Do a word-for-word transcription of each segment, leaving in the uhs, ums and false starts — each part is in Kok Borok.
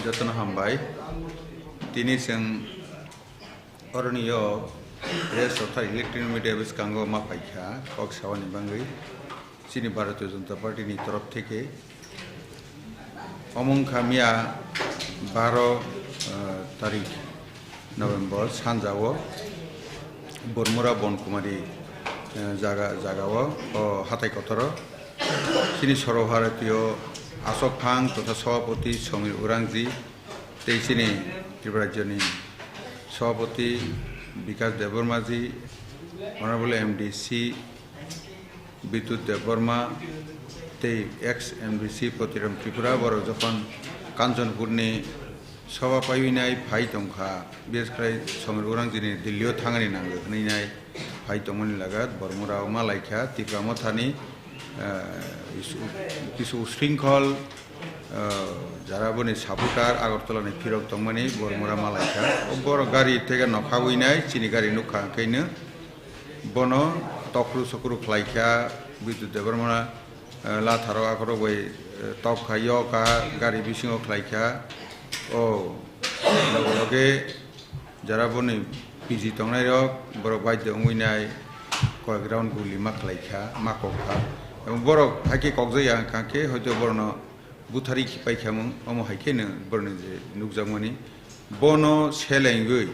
Jotono hambai. Tini chwng oroni o press rok thai electronic media bwskango ma phaikha kok sabani bangwi. Chini Bharatiya Janata Party ni torof theke omo wngkha miya baro, eh, tarik November sanjao Bormura Bonkumari, eh, jaga, jagao o hatai kotoro chini Sarva Bharatiya Asok Phang totha Sabhapati Samir Urangji tei chini Tripura Rajyoni Sabhapati Bikas Debbarmaji, Honorable M D C Bidyut Debbarma tei ex M D C Potiram Tripura borok jokhon Kanchanpurni soba paiwinai phai tongkha, bias khlai Samir Urangji ni Delhi o thangani nango hwnwi nai phai tongmani lagat Bormura o ma laikha Tipra Mothani, eh, is-, kisu usringkhol, eh, jara boni supporter Agartala ni phirok tongmani Bormura ma laikha. O borok gari tege nokha winai chini gari nukha hwnkhe no bono tokru sokru khlaikha Bidyut Debbarma, eh, latharo akhorok bai, eh, tok kha, yok kha, gari bisingo khlaikha. O loge loge jara boni P G tongnairok borok baidya wngwi nai koyek round guli ma khlaikha, ma kokha. Ebong borok haikhe kokjakya wngkha khe hoito borokno buthari khipai khamung, omo haikheno borokni je nukjakmani. Bono selengwi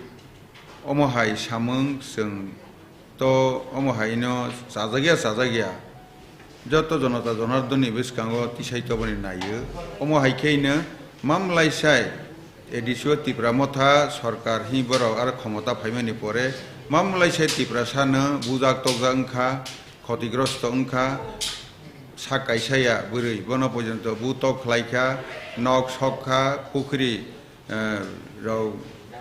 omo hai samung chwng to omo haino chajakya, chajakya. Joto Jonota Jonardonni bwskango tisai toboni naio. Omo hai khe ino mamlai sai A D C o Tipra Motha sorkar hi borok aro khomota phaimani pore mamlai sai Tiprasa no bujak tokjak wngkha, khotigrosto wngkha, sak kaisa ya bwrwi bono porjonto bu tok khlai kha, nok sok kha, pukhri eh, rok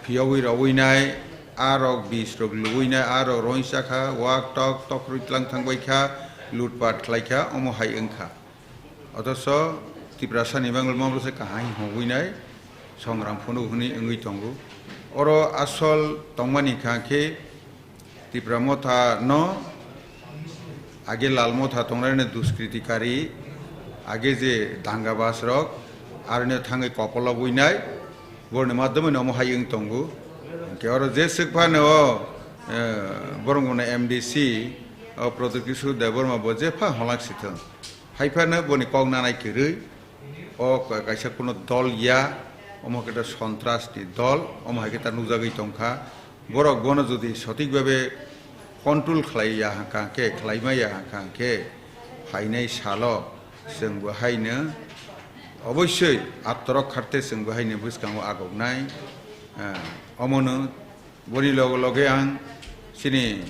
phiyogwi rowinai, a rok bis rok luwinai, a rok roinsa kha, wak tok tokrwi tlang thangbai kha, lutpat khlai kha, omo hai wng kha. Othocho Tiprasa ni bangla mamlose kaham hogwinai songram phunuk hwnwi wngwi tongo. Oro asol tongmani kha khe Tipra Motha no age Lal Motha tongnai no duskriti kari, age je danga bas rok, aroni thangwi kopolo buinai, borni madhyamoi no omo hai wng tongo. Hwnkhe oro je swk phano o, eh, borok mano M D C, o Pradyot Kishore Debbarma bo je pha holak si thung. Hai phano boni kok nanai kwrwi, o ka-, kaisa kuno dol ya, omo khe ta sontras ni dol, omo hai khe ta nukjagwi tongkha. Borok bono jodi sothik babe control khlai ya hwnkha khe, khlai ma ya hwnkha khe, phainai salo chwng bo haino oboisoi atorok kharte chwng bo haino bwskango agoknai. Ah, omono boni loge loge ang chini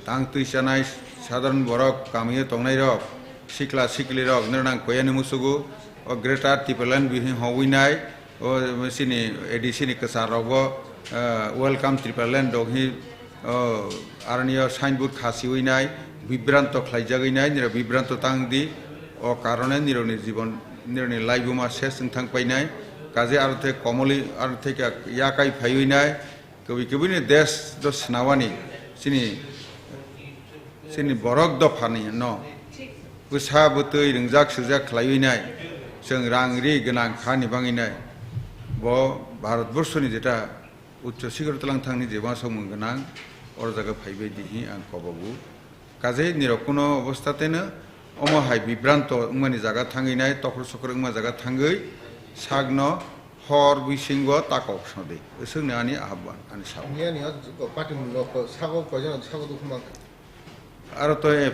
tang twi chanai sadharon borok kamio tongnai rok, sikla sikli rok, nirok nang koyani musugo o Greater Tipraland bihing howinai, o chini A D C ni kwchar rok bo, eh, welcome Tipraland rok hi, o, aroni o signboard khasiwi nai, bibranto khlaijagwi nai, nirok bibranto tang di, o karone nirokni jibon, nirokni laibuma ses wng thang painai, kaje aro the komoli, aro the yakai phaiwi nai, kwbwi kwbwini desh do swnawani, chini, chini borok dophani no bwsa bwtwi ringjak swijak khlaiwi nai, chwng rang ri gwnang kha ni bangwi nai. Bo Bharat borso ni jeta uccho sikoro twlang thangni je uansukmung gwnang, oro jaga phaibai di hi ang kobogo. Kaje nirok kuno obostha teno omo hai bibranto wngmani jaga thangwi nai, tokro sokro wngma jaga thangwi sakno hor bisingo ta kok sodi. Aswkni ani ahobwan, ani sabo. Miyani o party ni nok sago koijon sago dukhu mankha. Aro to e,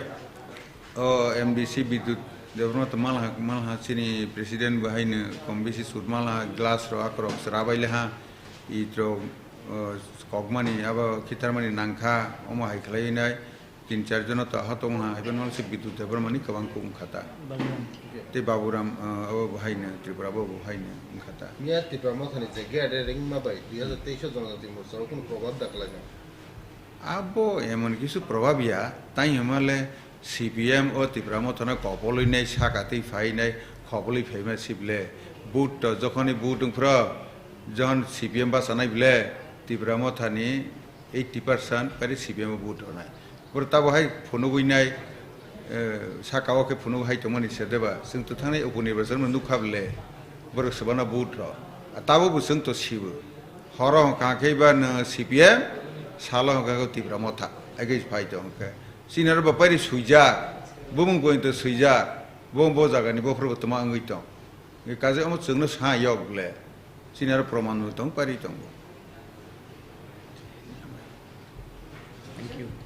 o M D C Bidyut Debbarma to malha, malha chini president bo haino kom bisi sut malha, glass rok akorok chwrabai leha, it rok, o, kokmani abo khitarmani nangkha, omo hai khlaiwi nai tin char jono to aha tongha, haiphano se Bidyut Debbarmani kwbang kok wngkha ta. Baburam. Tei Baburam, o, abo bo haino, Tripura bo bo haino wngkha ta. Miya Tipra Mothani je gate ringma bai dui hajar teis o Jonojati Morcha o kunu probab da khlainai. Abo emon kisu probab ya, tai hwnmale C P M o Tipra Mothano kopolwi nai saka twi phai nai, khopolwi phaima sibole. Vote to jokhoni vote wngphro, jokhon C P M bachanai bole, Tipra Mothani eighty percent pari C P M o vote rwnai. Boro tabo hai phunugwi nai, eh, saka o khe phunuk hai tongmani se deba, chwng twthangnai uponirbachan no nukha bole, borok swbana vote rw. Tabuk bo chwng to sibo. Horo hwnkha khe ba nwng C P M, salo hwnkha khe Tipra Motha. Age phai tong khe. Chini aro bapari swijak, bumung kointo swijak, bo bo jagani bophuru bo toma wngwi tong. Kaje omo chwngno sa yok le. Chini aro proman bo tong pari tongo. Thank you.